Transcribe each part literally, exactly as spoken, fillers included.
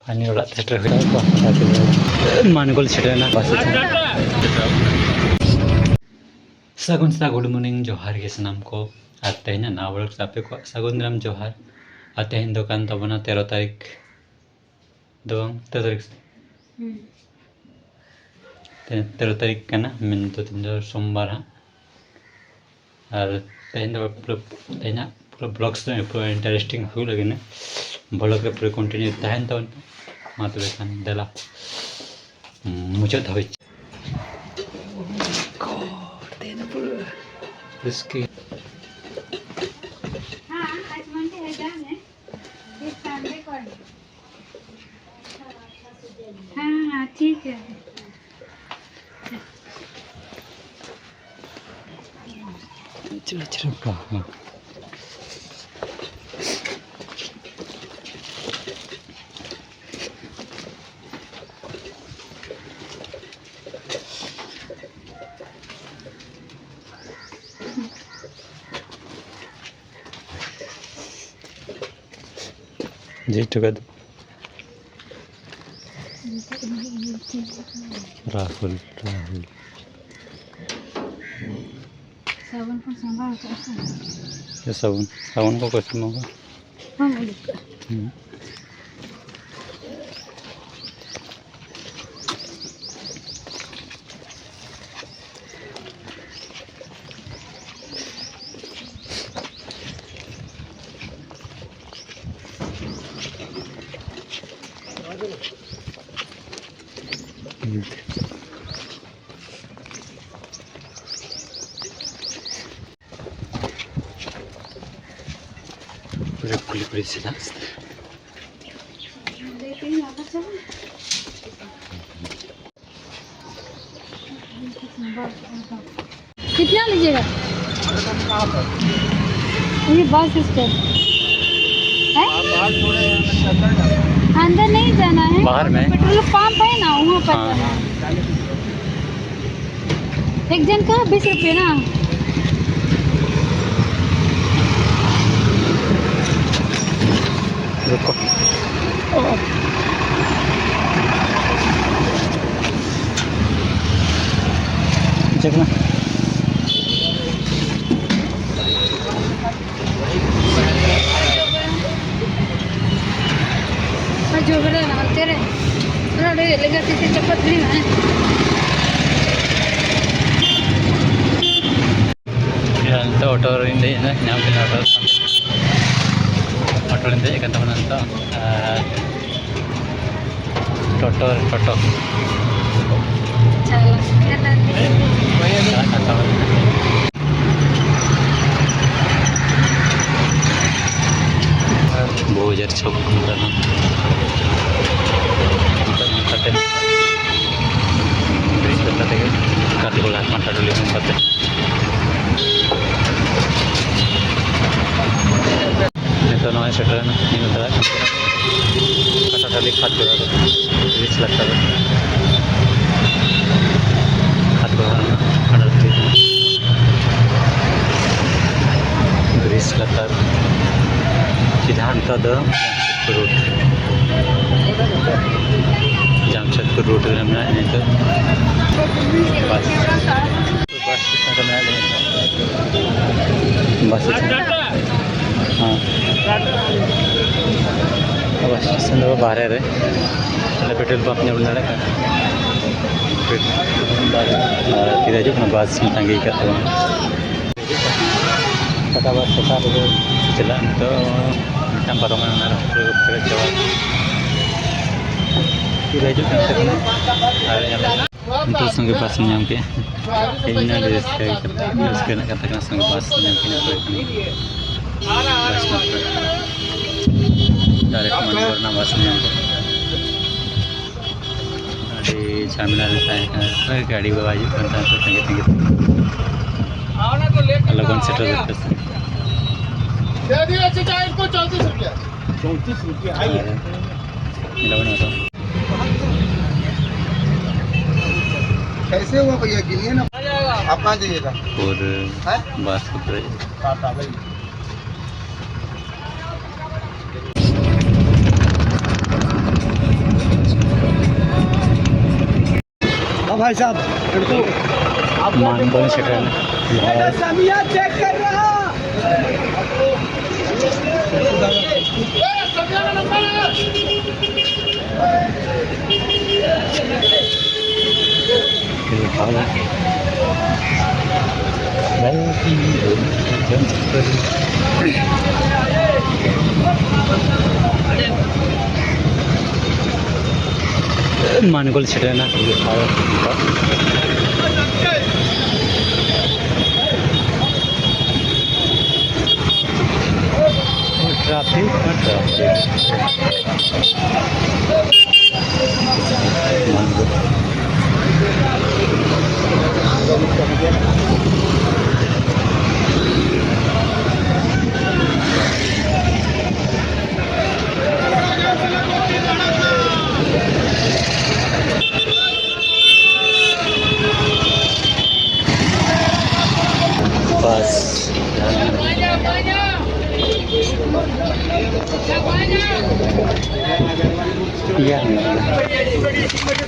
Final ᱚᱲᱟᱜ ᱛᱮ ᱥᱮᱴᱮᱨ ᱦᱩᱭᱱᱟ᱾ ᱢᱟᱱᱜᱳᱞ ᱥᱮᱴᱮᱨ ᱮᱱᱟ ᱵᱟᱥ ᱥᱴᱮᱥᱚᱱ᱾ ᱥᱟᱹᱜᱩᱱ ᱥᱮᱛᱟᱜ, good morning, ᱡᱚᱦᱟᱨ ᱜᱮ ᱥᱟᱱᱟᱢ ᱠᱚ᱾ ᱟᱨ ᱛᱮᱦᱮᱧᱟᱜ ᱱᱟᱣᱟ vlog ᱨᱮ ᱟᱯᱮ ᱠᱚᱣᱟᱜ ᱥᱟᱹᱜᱩᱱ ᱫᱟᱨᱟᱢ ᱡᱚᱦᱟᱨ᱾ ᱟᱨ ᱛᱮᱦᱮᱧ ᱫᱚ ᱠᱟᱱ ᱛᱟᱵᱚᱱᱟ ᱛᱮᱨᱚ ᱛᱟᱹᱨᱤᱠᱷ, ᱫᱚ ᱵᱟᱝ, ᱛᱮᱨᱚ ᱛᱟᱹᱨᱤᱠᱷ ᱥᱮ? ᱦᱩᱸ᱾ ᱛᱮ-, ᱛᱮᱨᱚ ᱛᱟᱹᱨᱤᱠᱷ ᱠᱟᱱᱟ, ᱢᱮᱱᱫᱚ ᱛᱮᱦᱮᱧ ᱫᱚ ᱥᱳᱢᱵᱟᱨ ᱦᱟᱸᱜ᱾ ᱟᱨ ᱛᱮᱦᱮᱧ ᱫᱚ ᱯᱩᱨᱟᱹ, ᱛᱮᱦᱮᱧᱟᱜ ᱯᱩᱨᱟᱹ vlogs ᱫᱚ ᱯᱩᱨᱟᱹ interesting ᱦᱩᱭᱩᱜ ᱞᱟᱹᱜᱤᱫ ᱠᱟᱱᱟ᱾ Vlog ᱨᱮ ᱯᱩᱨᱟᱹ continue ᱛᱟᱦᱮᱱ ᱛᱟᱵᱚᱱ ᱯᱮ᱾ ᱢᱟ ᱛᱚᱵᱮ ᱠᱷᱟᱱ ᱫᱮᱞᱟ, ᱢᱩᱪᱟᱹᱫ ᱫᱷᱟᱹᱵᱤᱡ᱾ ᱛᱮᱦᱮᱧ ᱫᱚ ᱯᱩᱨᱟᱹ ᱨᱟᱹᱥᱠᱟᱹ᱾ हाँ, आज मंडे है, जाम है। फिर संडे को आएंगे। हाँ, हाँ, ठीक है। चलो, चलो, हाँ। जय टुगेदर। राहुल, राहुल। साबुन को संभाल कर रखो। ये साबुन, साबुन को कैसे मंगा? हाँ, वो लिख कर। हम्म। पूरा खुली खुली सी रास्ता। कितना लीजिएगा? ये बस स्टैंड है? अंदर नहीं जाना है। बाहर में। पेट्रोल पंप है ना, वहाँ पर हाँ। जाना है। एक जन का बीस रुपये ना। रुको। ᱦᱟᱱᱛᱮ ᱨᱮ ᱱᱚᱰᱮ ᱞᱮᱸᱜᱟ ᱛᱤ ᱛᱮ ᱪᱟᱯᱟᱫ ᱢᱮᱱᱟᱜᱼᱟ᱾ ᱱᱤᱛᱚᱜ ᱚᱴᱳ ᱨᱤᱧ ᱫᱮᱡ ᱮᱱᱟ, ᱧᱟᱢ ᱠᱮᱫᱟ ᱚᱴᱳ᱾ ᱚᱴᱳ ᱨᱤᱧ ᱫᱮᱡ ᱟᱠᱟᱱ ᱛᱟᱵᱚᱱᱟ ᱱᱤᱛᱚᱜ᱾ ᱟᱨ ᱴᱳᱴᱳ, ᱴᱳᱴᱳ᱾ ᱪᱟᱞᱟᱜ ᱠᱟᱱᱟ᱾ ᱪᱟᱞᱟᱜ ᱠᱟᱱ ᱛᱟᱵᱚᱱᱟ᱾ ᱵᱚᱦᱩ ᱦᱟᱡᱟᱨ ᱪᱷᱚᱠ ᱠᱟᱱᱟ᱾ ᱱᱤᱛᱚᱜ ᱱᱚᱝᱠᱟ ᱛᱮ ᱵᱨᱤᱡᱽ ᱞᱟᱛᱟᱨ ᱨᱮᱜᱮ ᱠᱟᱛᱮ ᱠᱚ ᱞᱟᱦᱟ ᱠᱟᱱ ᱴᱟᱴᱟ ᱞᱤᱢᱚᱱ ᱠᱟᱛᱮ᱾ ᱱᱤᱛᱚᱜ ᱱᱚᱜᱼᱚᱭ ᱥᱮᱴᱮᱨᱮᱱᱟ, ᱧᱮᱞ ᱫᱟᱲᱮᱭᱟᱜ ᱠᱟᱱ ᱜᱮᱭᱟ᱾ ᱠᱟᱴᱟ ᱴᱟᱹᱞᱤ ᱠᱷᱟᱫᱽ ᱵᱟᱡᱟᱨ ᱨᱮ, ᱵᱨᱤᱡᱽ ᱞᱟᱛᱟᱨ ᱨᱮ᱾ ᱠᱷᱟᱫᱽ ᱵᱟᱡᱟᱨ ᱨᱮᱱᱟᱜ ᱠᱟᱴᱟ ᱴᱟᱹᱞᱤ ᱠᱟᱱᱟ᱾ ᱵᱨᱤᱡᱽ ᱞᱟᱛᱟᱨ ᱥᱤᱫᱷᱟᱱᱛᱚ ᱫᱚ ᱨᱳᱰ, ᱡᱟᱢᱥᱮᱫᱽᱯᱩᱨ ᱨᱳᱰ ᱨᱮ ᱢᱮᱱᱟᱜᱼᱟ ᱱᱤᱛᱚᱜ᱾ ᱵᱟᱥ ᱵᱟᱥ ᱥᱴᱮᱥᱚᱱ ᱨᱮ ᱢᱮᱱᱟᱜ ᱞᱤᱧᱟ᱾ ᱵᱟᱥ ᱥᱴᱮᱥᱚᱱ᱾ ᱦᱮᱸ᱾ ᱵᱟᱥ ᱥᱴᱮᱥᱚᱱ ᱫᱚ ᱵᱟᱦᱨᱮ ᱨᱮ᱾ ᱚᱸᱰᱮ ᱯᱮᱴᱨᱳᱞ ᱯᱟᱢᱯ ᱧᱮᱞ ᱫᱟᱲᱮᱭᱟᱜ ᱠᱟᱱᱟ᱾ ᱯᱮᱴᱨᱳᱞ ᱯᱟᱢᱯ ᱵᱟᱦᱨᱮ᱾ ᱟᱨ ᱛᱤᱨᱮ ᱦᱤᱡᱩᱜ ᱠᱟᱱᱟ ᱵᱟᱥ ᱛᱟᱺᱜᱤ ᱠᱟᱜ ᱛᱟᱵᱚᱱᱟ᱾ ᱴᱟᱴᱟ ᱵᱟᱥ ᱥᱮᱛᱟᱜ ᱨᱮᱜᱮ ᱪᱟᱞᱟᱜ ᱱᱤᱛᱚᱜ ᱢᱤᱫᱴᱟᱝ ᱯᱟᱨᱚᱢ ᱮᱱᱟ, ᱚᱱᱟ ᱨᱮ ᱯᱮᱨᱮᱡ ᱪᱟᱵᱟ᱾ ᱛᱤᱨᱮ ᱦᱤᱡᱩᱜ ᱠᱟᱱ ᱛᱟᱵᱚᱱᱟ᱾ ᱟᱨ ᱧᱟᱢ ᱱᱤᱛᱚᱜ ᱥᱚᱸᱜᱮ ᱵᱟᱥ ᱧᱟᱢ ᱠᱮᱫᱼᱟ᱾ ᱤᱧ ᱟᱹᱰᱤ ᱨᱟᱹᱥᱠᱟᱹ, ᱨᱟᱹᱥᱠᱟᱹ ᱨᱮᱱᱟᱜ ᱠᱟᱛᱷᱟ ᱠᱟᱱᱟ, ᱥᱚᱸᱜᱮ ᱵᱟᱥ ᱧᱟᱢ ᱠᱮᱫᱼᱟ᱾ ᱵᱟᱥ ᱧᱟᱢ ᱠᱮᱫᱼᱟ᱾ ᱰᱟᱭᱨᱮᱠᱴ ᱢᱚᱱᱤᱯᱩᱨ ᱨᱮᱱᱟᱜ ᱵᱟᱥ ᱧᱟᱢ ᱠᱮᱫᱼᱟ᱾ ᱟᱹᱰᱤ ᱡᱷᱟᱢᱮᱞᱟ ᱨᱮ ᱛᱟᱦᱮᱸ ᱠᱟᱱᱟ᱾ ᱳᱭ ᱜᱟᱹᱰᱤ ᱵᱟᱵᱟ ᱦᱤᱡᱩᱜ ᱠᱟᱱ ᱛᱟᱦᱮᱸ ᱛᱟᱺᱜᱤ ᱛᱟᱺᱜᱤ ᱛᱮ᱾ ᱞᱚᱜᱚᱱ ᱥᱮᱴᱮᱨ ᱫᱚᱨᱠᱟᱨ ᱥᱮ᱾ ᱫᱮ ᱫᱤᱭᱮ ᱪᱟᱪᱟ ᱤᱱᱠᱳ ᱪᱚᱣᱛᱤᱥ ᱨᱩᱯᱤᱭᱟ᱾ ᱪᱚᱣᱛᱤᱥ ᱨᱩᱯᱤᱭᱟ, ᱟᱭᱮ᱾ ᱧᱮᱞᱚᱜ ᱠᱟᱱᱟ ᱛᱚ᱾ कैसे हुआ भैया, गिनिए ना। आप कहाँ जाइएगा? और हैं? बस उतरे। टाटा भाई। हाँ भाई साहब, बिल्कुल। आप मानकोन सेटल। ये समिया चेक कर रहा। ᱢᱟᱱᱜᱳᱞ ᱥᱮᱴᱮᱨᱮᱱᱟ᱾ ᱴᱨᱟᱯᱷᱤᱠ ᱢᱟ ᱴᱨᱟᱯᱷᱤᱠ᱾ ᱵᱟᱥ᱾ ᱤᱭᱟᱹ ᱢᱮᱱᱟᱜᱼᱟ᱾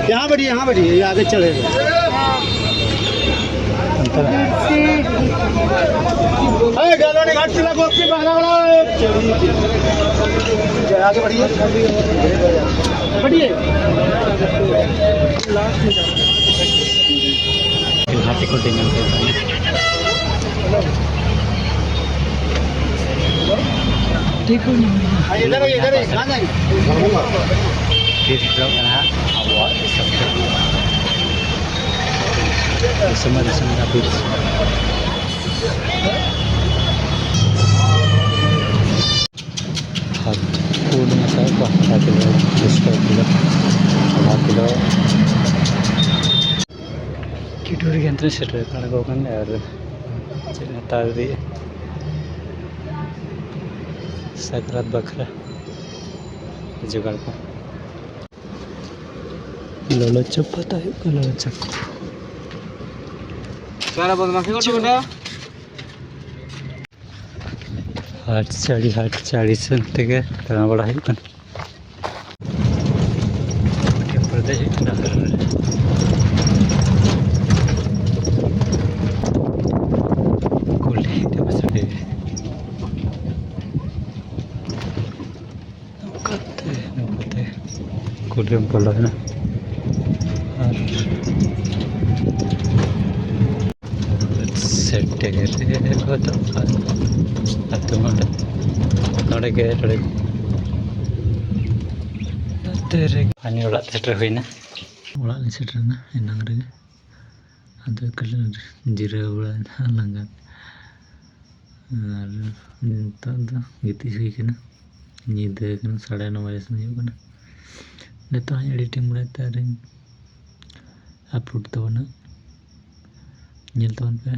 यहाँ बैठिए, यहाँ बैठिए, ये आगे चढ़ेगा। अंतर है। ए, गैलरी घाट से लगो, आपकी बहना वाला है। चलिए, आगे बढ़िए। बढ़िए। ᱜᱷᱟᱴᱤ ᱠᱚ ᱰᱤᱢᱟᱱᱰ ᱠᱟᱱᱟ᱾ ᱴᱷᱤᱠ ᱦᱩᱭ ᱱᱟ᱾ ᱤᱫᱷᱟᱨ ᱦᱤ, ᱤᱫᱷᱟᱨ ᱦᱤ, ᱠᱟᱦᱟᱸ ᱡᱟᱭᱮᱸᱜᱮ? ᱛᱤᱥ ᱦᱤᱞᱳᱜ ᱠᱟᱱᱟ ᱦᱟᱸᱜ ᱟᱵᱚᱣᱟᱜ ᱫᱤᱥᱚᱢ ᱨᱮ? ᱫᱤᱥᱚᱢ ᱨᱮ ᱫᱤᱥᱚᱢ ᱨᱮ ᱟᱹᱛᱩ ᱫᱤᱥᱚᱢ᱾ ᱦᱟᱹᱠᱩ ᱞᱤᱧ ᱦᱟᱛᱟᱣᱮᱫ ᱠᱚᱣᱟ, ᱟᱫᱷᱟ ᱠᱤᱞᱳ, ᱫᱚᱥ ᱴᱟᱠᱟ ᱠᱤᱞᱳ, ᱟᱫᱷᱟ ᱠᱤᱞᱳ᱾ ᱠᱤᱴᱩᱨ ᱜᱮ ᱦᱟᱱᱛᱮ ᱥᱮᱴᱮᱨ ᱟᱬᱜᱚ ᱠᱟᱱ ᱟᱨ ᱪᱮᱫ ᱦᱟᱛᱟᱣ ᱤᱫᱤᱭᱮᱫ ᱥᱟᱠᱨᱟᱛ ᱵᱟᱠᱷᱨᱟ ᱡᱚᱜᱟᱲ ᱠᱚ᱾ ᱞᱚᱞᱚ ᱪᱚᱯ ᱦᱟᱛᱟᱣ ᱦᱩᱭᱩᱜ ᱠᱟᱱᱟ, ᱞᱚᱞᱚ ᱪᱚᱯ᱾ सारा बदमाशी करते बेटा। ᱦᱟᱴ ᱪᱟᱹᱲᱤ, ᱦᱟᱴ ᱪᱟᱹᱲᱤ ᱥᱮᱱ ᱛᱮᱜᱮ ᱫᱟᱬᱟ ᱵᱟᱲᱟ ᱦᱩᱭᱩᱜ ᱠᱟᱱᱟ᱾ ᱯᱟᱴᱷᱮ ᱯᱚᱨᱫᱮᱥ ᱦᱩᱭᱩᱜ ᱠᱟᱱᱟ᱾ ᱠᱩᱞᱦᱤ ᱛᱮ ᱵᱟᱥ ᱨᱮ᱾ ᱵᱚᱞᱚᱭᱮᱱᱟ᱾ ᱟᱨ ᱥᱮᱴᱮᱨ ᱜᱚᱫᱚᱜ ᱠᱟᱱ ᱟᱹᱛᱩ ᱢᱟᱰᱟ᱾ ᱱᱚᱰᱮ ᱜᱮ, ᱱᱚᱰᱮ ᱱᱚᱛᱮ ᱨᱮ ᱯᱟᱱᱤ ᱚᱲᱟᱜ ᱥᱮᱴᱮᱨ ᱦᱩᱭᱱᱟ᱾ ᱚᱲᱟᱜ ᱞᱤᱧ ᱥᱮᱴᱮᱨᱱᱟ ᱮᱱᱟᱝ ᱨᱮᱜᱮ᱾ ᱟᱫᱚ ᱮᱠᱟᱞ ᱡᱤᱨᱟᱹᱣ ᱵᱟᱲᱟᱭᱮᱱᱟ ᱞᱟᱸᱜᱟ᱾ ᱟᱨ ᱱᱤᱛᱚᱜ ᱫᱚ ᱜᱤᱛᱤᱡ ᱦᱩᱭ ᱠᱟᱱᱟ᱾ ᱧᱤᱫᱟᱹ ᱠᱟᱱᱟ, ᱥᱟᱲᱮ ᱱᱚ ᱵᱟᱡᱮ ᱥᱮᱱ ᱦᱩᱭᱩᱜ ᱠᱟᱱᱟ᱾ ᱱᱤᱛᱚᱜ ᱦᱚᱸᱧ ᱮᱰᱤᱴᱤᱝ ᱵᱟᱲᱟᱭ ᱛᱮ ᱟᱨᱤᱧ ᱟᱯᱞᱳᱰ ᱛᱟᱵᱚᱱᱟ᱾ ᱧᱮᱞ ᱛᱟᱵᱚᱱ ᱯᱮ᱾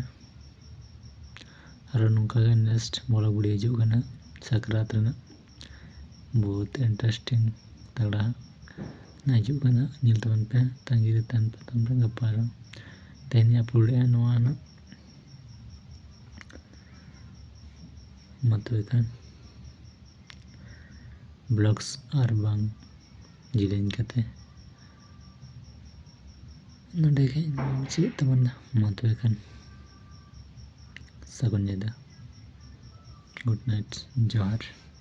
ᱟᱨᱚ ᱱᱚᱝᱠᱟ ᱜᱮ ᱱᱮᱠᱥᱴ ᱵᱷᱞᱚᱜ ᱵᱷᱤᱰᱤᱭᱳ ᱦᱤᱡᱩᱜ ᱠᱟᱱᱟ ᱥᱟᱠᱨᱟᱛ ᱨᱮᱱᱟᱜ᱾ ᱵᱚᱦᱩᱛ ᱤᱱᱴᱟᱨᱮᱥᱴᱤᱝ ᱛᱟᱜᱽᱲᱟ ᱦᱟᱸᱜ ᱦᱤᱡᱩᱜ ᱠᱟᱱᱟ᱾ ᱧᱮᱞ ᱛᱟᱵᱚᱱ ᱯᱮ, ᱛᱟᱺᱜᱤ ᱨᱮ ᱛᱟᱦᱮᱱ ᱯᱮ᱾ ᱛᱟᱭᱚᱢ ᱨᱮ ᱜᱟᱯᱟ ᱟᱨᱚ ᱛᱮᱦᱮᱧ ᱟᱯᱞᱳᱰᱮᱜᱼᱟ ᱱᱚᱣᱟ ᱦᱟᱸᱜ᱾ ᱢᱟ ᱛᱚᱵᱮ ᱠᱷᱟᱱ ᱵᱞᱚᱜᱥ ᱟᱨ ᱵᱟᱝ ᱡᱮᱞᱮᱧ ᱠᱟᱛᱮ ᱱᱚᱰᱮ ᱜᱮ ᱢᱩᱪᱟᱹᱫ ᱛᱟᱵᱚᱱ ᱫᱚ᱾ ᱢᱟ ᱛᱚᱵᱮ ᱠᱷᱟᱱ ᱥᱟᱹᱜᱩᱱ ᱧᱤᱫᱟᱹ, ᱜᱩᱰ ᱱᱟᱭᱤᱴ, ᱡᱚᱦᱟᱨ᱾